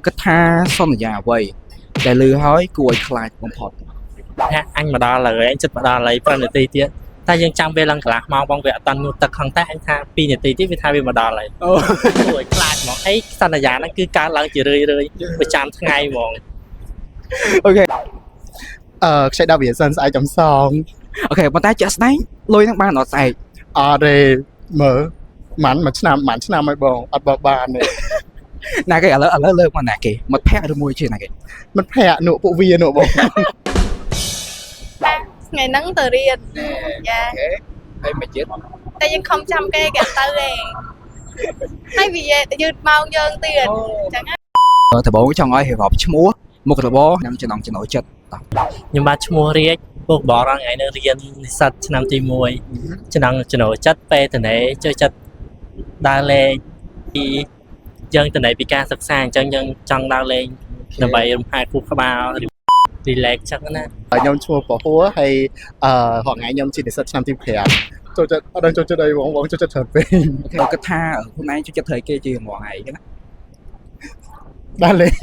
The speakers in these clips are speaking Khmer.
គិតថាសន្យាអ្វីដែលឮហើយគួរឲ្យខ្លាចបំផុត ថាអញមកដល់ហើយអញចិត្តមកដល់ហើយ5នាទីទៀតតែយើងចាំពេលឡើងកន្លះម៉ោងបងវាអត់តាន់ងូតទឹកខឹងតែអញថា2នាទីទៀតវាថាវាមកដល់ហើយ អូ គួរឲ្យខ្លាចហ្មងហើយសន្យាហ្នឹងគឺកើតឡើងជារឿយរឿយប្រចាំថ្ងៃហ្មង Okay. ខ្ចី10រៀលសិនស្អែកចំសង Okay ប៉ុន្តែជាក់ស្ដែងលុយហ្នឹងបានអត់ស្អែក អត់ទេមើលម៉ាន់មួយឆ្នាំម៉ាន់ឆ្នាំហើយបងអត់បបានទេ ណាគេឥឡូវឥឡូវលើកមកណាគេមិត្តភក្តិឬមួយជាណាគេ មិត្តភក្តិនោះពួកវានោះបង ថ្ងៃហ្នឹងទៅរៀនចា ហើយមិនទៀត តែយើងខំចាំគេគេអត់ទៅទេហើយវាយឺតម៉ោងយើងទៀតអញ្ចឹងណា ដំបូងចង់ឲ្យរៀបរាប់ឈ្មោះមុខរបរនិងចំណង់ចំណូលចិត្តតោះ ខ្ញុំបាទឈ្មោះរាជពុកបរងថ្ងៃនៅរៀននិស្សិតឆ្នាំទី1ចំណងចំណូលចិត្តពេលតនេចូលចិត្តដើរលេងពីយើងតនេពីការសិក្សាអញ្ចឹងយើងចង់ដើរលេងដើម្បីរំហែខួរក្បាល relax ចឹងណា ខ្ញុំឈ្មោះពហួរហើយរាល់ថ្ងៃខ្ញុំជានិស្សិតឆ្នាំទី5ចូលចិត្តអត់ដឹងចូលចិត្តអីបងបងចូលចិត្តច្រើនពេក គិតថាខ្លួនឯងចូលចិត្តធ្វើអីគេជាងថ្ងៃចឹងណា ដល់លេង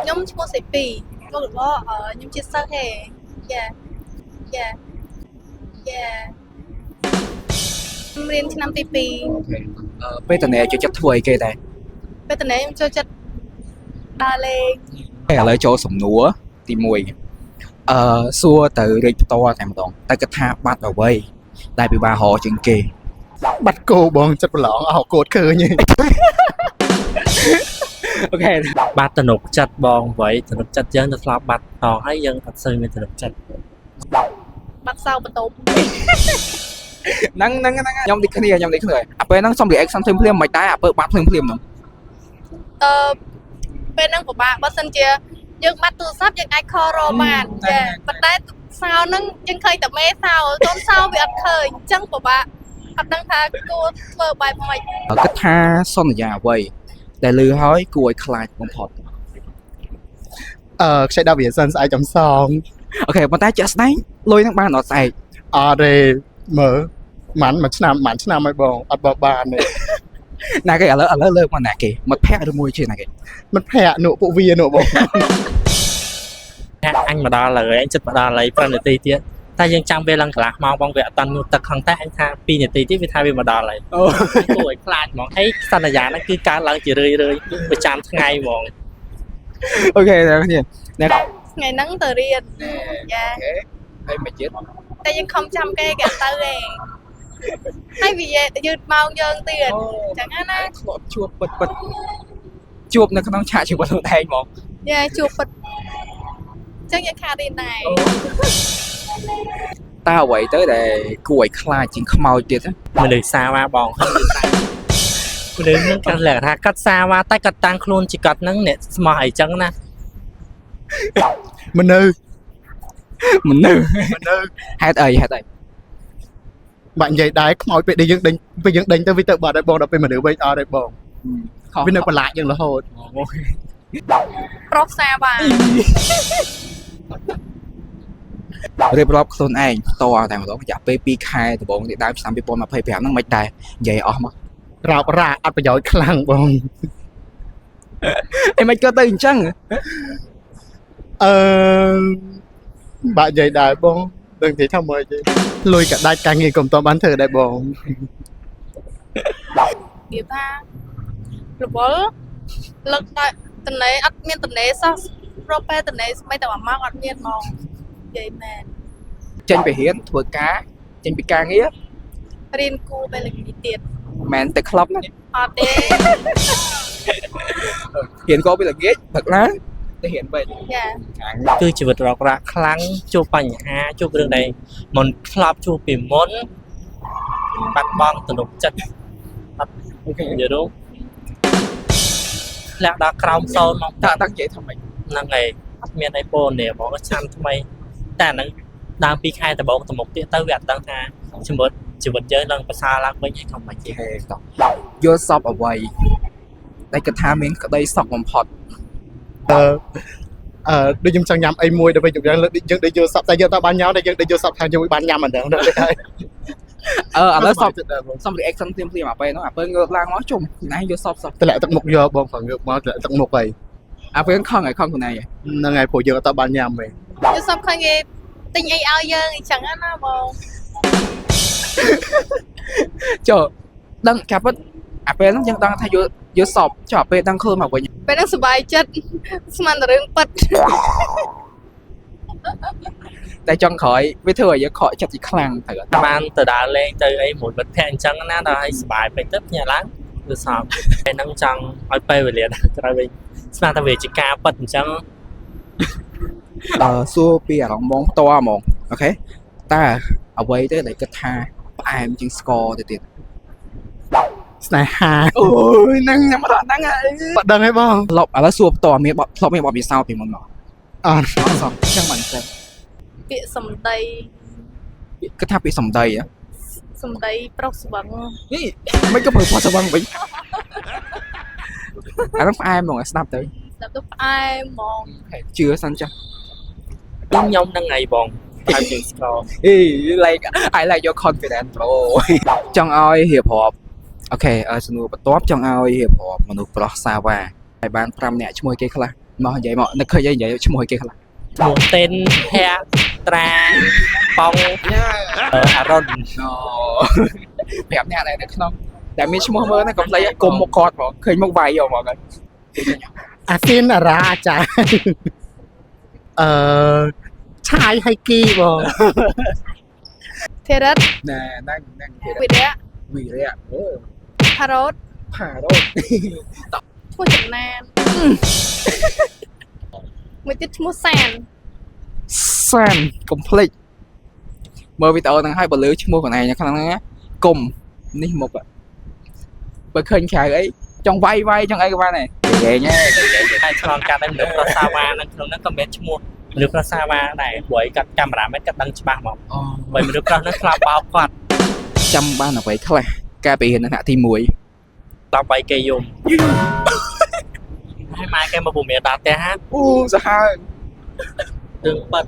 ខ្ញុំឈ្មោះសេពីមុខរបរខ្ញុំជាសិស្សទេចាចាចាខ្ញុំរៀនឆ្នាំទី2 ពេលតនេចូលចិត្តធ្វើអីគេដែរ ពេលតនេះខ្ញុំចូលចិត្តដើរលេង ឥឡូវចូលសំណួរទី1សួរទៅរាជផ្ទាល់តែម្ដងតែគិតថាបាត់អ្វីដែលពិបាករកជាងគេ បាត់គោបងចិត្តប្រឡងអស់កូតឃើញ Okay. បាត់ទំនុកចិត្តបងអ្វីទំនុកចិត្តយើងទៅធ្លាប់បាត់តហើយយើងអត់សូវមានទំនុកចិត្ត បាត់សោបន្ទប់ ហ្នឹងហ្នឹងហ្នឹងខ្ញុំដូចគ្នាខ្ញុំដូចគ្នាអាពេលហ្នឹងសុំ reaction ភ្លាមភ្លាមមិនដែរអាពេលបាត់ភ្លាមភ្លាមហ្នឹង អឺពេលហ្នឹងពិបាកបើសិនជាយើងបាត់ទូរស័ព្ទយើងអាច call រកបានចាប៉ុន្តែសោហ្នឹងយើងឃើញតែមេសោកូនសោវាអត់ឃើញអញ្ចឹងពិបាកអត់ដឹងថាគួរធ្វើបែបម៉េច គិតថាសន្យាអ្វីដែលឮហើយគួរឲ្យខ្លាចបំផុត ខ្ចី10រៀលសិនស្អែកចំសង Okay ប៉ុន្តែជាក់ស្ដែងលុយហ្នឹងបានអត់ស្អែក អត់ទេមើលម៉ាន់មួយឆ្នាំម៉ាន់ឆ្នាំហើយបងអត់បបានទេ ណាគេឥឡូវឥឡូវលើកមកណាគេមិត្តភក្តិឬមួយជាណាគេ មិត្តភក្តិនោះពួកវានោះបង ថាអញមកដល់ហើយអញចិត្តមកដល់ហើយ5នាទីទៀតតែយើងចាំពេលឡើងកន្លះម៉ោងបងវាអត់តាន់ងូតទឹកខឹងតែអញថា2នាទីទៀតវាថាវាមកដល់ហើយ អូ គួរឲ្យខ្លាចហ្មងហើយសន្យាហ្នឹងគឺកើតឡើងជារឿយរឿយប្រចាំថ្ងៃហ្មង Okay អ្នកគ្នាអ្នក ថ្ងៃហ្នឹងទៅរៀនចា ហើយមិនទៀត តែយើងខំចាំគេគេអត់ទៅទេហើយវាយឺតម៉ោងយើងទៀតអញ្ចឹងណា ធ្លាប់ជួបពិតពិតជួបនៅក្នុងឆាកជីវិតខ្លួនឯងហ្មង យ៉ាជួបពិតអញ្ចឹងយើងខាតរៀនដែរ តើអ្វីទៅដែលគួរឲ្យខ្លាចជាងខ្មោចទៀតណា មនុស្សសាវ៉ាបងមនុស្សហ្នឹងគាត់លក្ខថាគាត់សាវ៉ាតែគាត់តាំងខ្លួនជាគាត់ហ្នឹងអ្នកស្មោះអីចឹងណា មនុស្ស មនុស្ស មនុស្សហ េតុអីហេតុអី បាក់និយាយដែរខ្មោចពេលដែលយើងដេញពេលយើងដេញទៅវាទៅបាត់ហើយបងដល់ពេលមនុស្សវិញអត់ហើយបង ខុស វានៅប្រឡាចយើងរហូត ប្រុសសាវ៉ា រៀបរាប់ខ្លួនឯងផ្ទាល់តែម្ដងរយៈពេល2ខែដំបូងនេះដើមឆ្នាំ2025ហ្នឹងមិនដែរនិយាយអស់មករ ោបរ៉ាអត់ប្រយោជន៍ខ្លាំងបង អីមិនក៏ទៅអញ្ចឹង អឺបាក់និយាយដែរបងដឹងទេថាមើលទេលុយក៏ដាច់ការងារក៏មិនតបានធ្វើដែរបង និយាយថារវល់លឹកដល់តនេអត់មានតនេសោះរកពេលតនេស្មីតែមួយម៉ោងអត់មានហ្មងនិយាយមែន ចេញពីរៀនធ្វើការចេញពីការងារ រៀនគួរពេលល្ងាចទៀត មិនមែនទៅក្លឹបណា អត់ទេ រៀនក៏ពីល្ងាចព្រឹកឡើងទៅរៀនវិញ ចា គឺជីវិតរករ៉ាក់ខ្លាំងជួបបញ្ហាជួបរឿងដែលមិនធ្លាប់ជួបពីមុនបាត់បង់ទំនុកចិត្តអត់ Okay. និយាយរួមធ្លាក់ដល់ក្រោមសូន្យហ្មង តើតើនិយាយថាម៉េច ហ្នឹងហើយអត់មានអីពោនេះហ្មងឆ្នាំថ្មីតែអាហ្នឹងដើមពីខែដំបូងទៅមុខទៀតទៅវាអត់ដឹងថាជីវិតជីវិតយើងឡើងប្រសើរឡើងវិញអីក៏មិនទេ ហេតោះយល់សពអ្វីដែលគិតថាមានក្តីសក់បំផុត អឺដូចខ្ញុំចង់ញ៉ាំអីមួយដល់ពេលយើងយើងដេកយល់សពតែយើងតបានញ៉ាំតែយើងដេកយល់សពថាយើងបានញ៉ាំអាហ្នឹងដល់ហើយ អឺឥឡូវសព ចិត្តដែរបង សុំ reaction ភ្លាមភ្លាមអាពេលហ្នឹងអាពេលងើបឡើងមកជុំណៃយល់សពសព តម្លាក់ទឹកមុខយកបងផងងើបមកតម្លាក់ទឹកមុខហើយ អាពេលខឹងហើយខឹងខ្លួនឯង ហ្នឹងហើយព្រោះយើងអត់បានញ៉ាំទេ យល់សពឃើញគេទិញអីឲ្យយើងអញ្ចឹងណាបង ចុះដឹងកាពិតអាពេលហ្នឹងយើងដឹងថាយល់យល់សពចុះអាពេលដឹងខ្លួនមកវិញ ពេលហ្នឹងសប្បាយចិត្តស្មានតែរឿងពិត តែចុងក្រោយវាធ្វើឲ្យយើងខកចិត្តជាខ្លាំងត្រូវអត់ បានទៅដើរលេងទៅអីមួយមិត្តភក្តិអញ្ចឹងណាដល់ឲ្យសប្បាយពេកទៅភ្ញាក់ឡើងយល់សពពេលហ្នឹងចង់ឲ្យពេលវេលាដល់ក្រោយវិញស្មានតែវាជាការពិតអញ្ចឹង អឺសួរពីអារម្មណ៍បងផ្ទាល់ហ្មង okay តើអ្វីទៅដែលគិតថាផ្អែមជាងស្ករទៅទៀត ស្នេហា អូយហ្នឹងខ្ញុំអត់ដល់ហ្នឹងហើយ បាត់ដឹងហើយបង ធ្លាប់ឥឡូវសួរផ្ទាល់មានបទធ្លាប់មានបទពិសោធន៍ពីមុនមក អត់ អត់សោះអញ្ចឹងមិនចឹង ពាក្យសម្ដី គិតថាពីសម្ដីហ៎ សម្ដីប្រុសស្វឹង នេះមិនក៏ប្រើពណ៌ស្វឹងវិញអាហ្នឹងផ្អែមហ្មងឲ្យស្ដាប់ទៅ ស្ដាប់ទៅផ្អែមហ្មង ជឿសិនចាស់ ខ្ញុំហ្នឹងហើយបងហើយជាងស្ករ អី like I like your confidence bro ចង់ឲ្យរៀបរាប់ okay អឺសំណួរបន្ទាប់ចង់ឲ្យរៀបរាប់មនុស្សប្រុសសាវ៉ាឲ្យបាន5នាក់ឈ្មោះគេខ្លះមកនិយាយមកនឹកឃើញអីនិយាយឈ្មោះគេខ្លះ ឈ្មោះតិនភ័ក្រត្រាប៉ងអឺអារុន អូ5នាក់ដែលនៅក្នុងដែលមានឈ្មោះមើលណាកុំភ្លេចគុំមុខគាត់ហ្មងឃើញមុខវាយយកហ្មងហើយ អាស៊ីនអារ៉ាចាអឺឆាយហៃគីបង ធីរិត ណែហ្នឹងហ្នឹង វិរៈ វីរៈអូ ផារ៉ូត ផារ៉ូ ឈ្មោះចំណានមួយទៀតឈ្មោះសាន សានកុំភ្លេចមើលវីដេអូហ្នឹងហើយបើលើឈ្មោះខ្លួនឯងនៅក្នុងហ្នឹងណាគុំនេះមុខបើឃើញក្រៅអីចង់វាយវាយចង់អីក៏បានដែរនិយាយញ៉ែ ហើយឆ្លងកាត់ហើយមនុស្សប្រុសសាវ៉ានៅក្នុងហ្នឹងក៏មានឈ្មោះមនុស្សប្រុសសាវ៉ាដែរព្រោះឯគាត់កាមេរ៉ាមែនគាត់ដឹងច្បាស់ហ្មង អូ បើមនុស្សប្រុសហ្នឹងធ្លាប់បោកគាត់ ចាំបានអ្វីខ្លះកាលពីរៀននៅថ្នាក់ទី1 តបវាយគេយំហើយម៉ែគេមកពមៀដល់ផ្ទះហា អូសាហាវ រឿងប៉ិត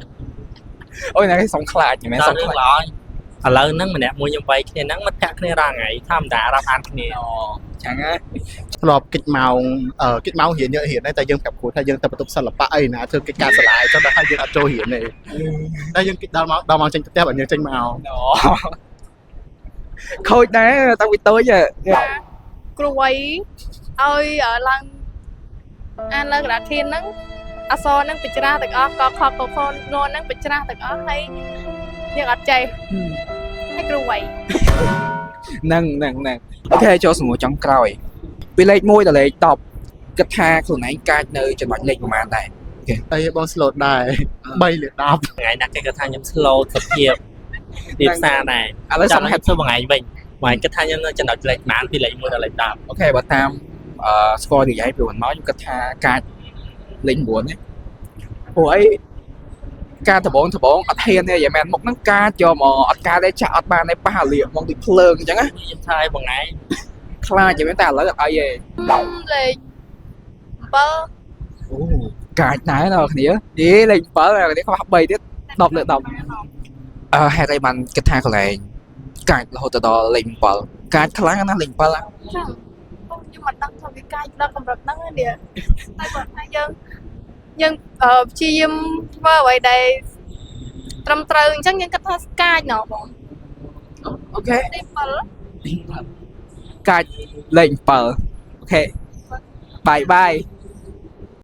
អូយណាគេសុំខ្លាចមែន ដល់ សុំខ្លាច រឿងល្អឥឡូវហ្នឹងម្នាក់មួយខ្ញុំវាយគ្នាហ្នឹងមិត្តភក្តិគ្នារាល់ថ្ងៃធម្មតារាប់អានគ្នា អូចឹងណា ធ្លាប់កិច្ចម៉ោងអឺកិច្ចម៉ោងរៀនយើងរៀនដែរតែយើងប្រាប់គ្រូថាយើងទៅបន្ទប់សិល្បៈអីណាធ្វើកិច្ចការសាលាអីចឹងដល់ហើយយើងអត់ចូលរៀនទេតែយើងកិច្ចដល់មកដល់មកចេញទៅផ្ទះបើយើងចេញមក អូខូចដែរតាំងពីតូចហ៎ គ្រូវ័យឲ្យឡើងអានលើក្តារខៀនហ្នឹងអក្សរហ្នឹងបច្រាស់ទាំងអស់កខកខងហ្នឹងបច្រាស់ទាំងអស់ហើយយើងអត់ចេះហើយគ្រូវ័យ ហ្នឹងហ្នឹងហ្នឹង okay ចូលសំណួរចុងក្រោយពីលេខ1ដល់លេខ10គិតថាខ្លួនឯងកាចនៅចំណុចលេខប្រហែលដែរ តែបង slow ដែរ3លើ10 ថ្ងៃណាគេគាត់ថាខ្ញុំ slow សភាពទីផ្សារដែរ ឥឡូវសុំហេតុ ចាំហេតុធ្វើមួយថ្ងៃវិញមួយថ្ងៃគិតថាខ្ញុំនៅចំណុចលេខប៉ុន្មានពីលេខ1ដល់លេខ10 okay បើតាមអឺស្គាល់និយាយពីមុនមកខ្ញុំគិតថាកាចលេខ9នេះព្រោះអីការដបងដបងអត់ហ៊ានទេយាយមែនមុខហ្នឹងកាចយកមកអត់ការទេចាក់អត់បានទេប៉ះអាលៀកមកដូចភ្លើងអញ្ចឹងណា ខ្ញុំថាឲ្យមួយថ្ងៃ ខ្លាចយាយមែនតែឥឡូវអត់អីទេ លេខ7 អូកាចដែរដល់គ្នាយេលេខ7ដល់គ្នាខ្វះ3ទៀត10លើ10អឺហេតុអីបានគិតថាកន្លែងកាចរហូតទៅដល់លេខ7កាចខ្លាំងណាស់លេខ7ហ៎ ចឹងបងខ្ញុំមិនដឹងថាវាកាយដល់កម្រិតហ្នឹងទេនេះតែគាត់ថាយើងយើងអឺព្យាយាមធ្វើអ្វីដែលត្រឹមត្រូវអញ្ចឹងយើងគិតថាស្កាយណោះបង okay ទី7 កាចលេខ7 okay bye bye.